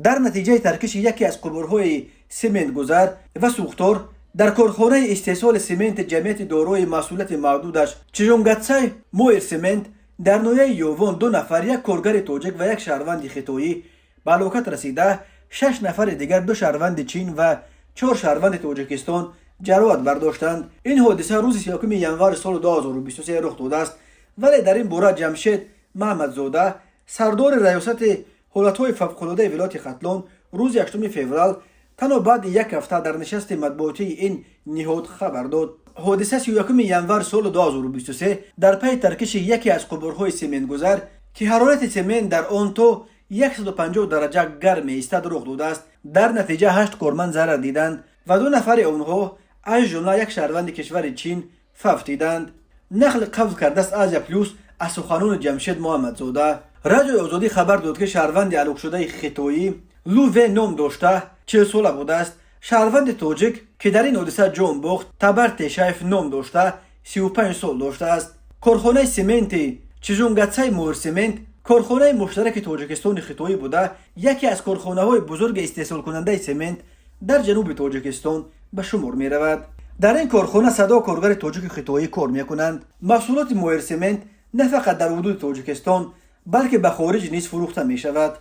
Дар натиҷаи таркиши яке аз қубурҳои сементгузар ва сӯхтор дар корхонаи истеҳсоли сементи ҷамъияти дорои масъулияти маҳдудаш Чижунгатсай Муэрсемент дар ноҳияи Ёвон ду нафар, як коргари тоҷик ва як шаҳрванди хитоӣ, ба ҳалокат расида, шаш нафари дигар, ду шаҳрванди Чин ва чор шаҳрванди Тоҷикистон, ҷароҳат бардоштанд. Ин ҳодиса рӯзи 31 январи соли 2023 рух додааст, вале дар ин бора Ҷамшед Маҳмадзода, сардори Раёсати ҳолатҳои фавқулодаи вилояти Хатлон, рӯзи 8 феврал, танҳо баъди як ҳафта, дар нишасти матбуотии ин ниҳод хабар дод. Ҳодиса 31 январ соли 2023 дар пайи таркиши яке аз қубурҳои сементгузар, ки ҳарорати семент дар он то 150 дараҷа гарм меистад, рух додааст. Дар натиҷа ҳашт корманд зарар диданд ва ду нафари онҳо, аз ҷумла як шаҳрванди кишвари Чин, фавтиданд, нақли қавл кардааст Азия Плюс аз суханони Ҷамшед Муҳаммадзода. Радиои Озодӣ хабар дод, ки шаҳрванди ҳалокшудаи хитоӣ Луве ном дошта, 40сола будааст. Шаҳрванди тоҷик, ки дар ин ҳодиса ҷон бохт, Табар Тешаев ном дошта, 35 сол доштааст. Корхонаи сементи Чижунгатсай Муэрсемент корхонаи муштараки Тоҷикистони хитоӣ буда, яке аз корхонаҳои бузурги истеҳсолкунандаи семент дар ҷануби Тоҷикистон ба шумор меравад. Дар ин корхона садҳо коргари тоҷику хитоӣ кор мекунанд. Маҳсулоти Муэрсемент на фақат дар ҳудуди Тоҷикистон, балки ба хориҷ низ фурӯхта мешавад.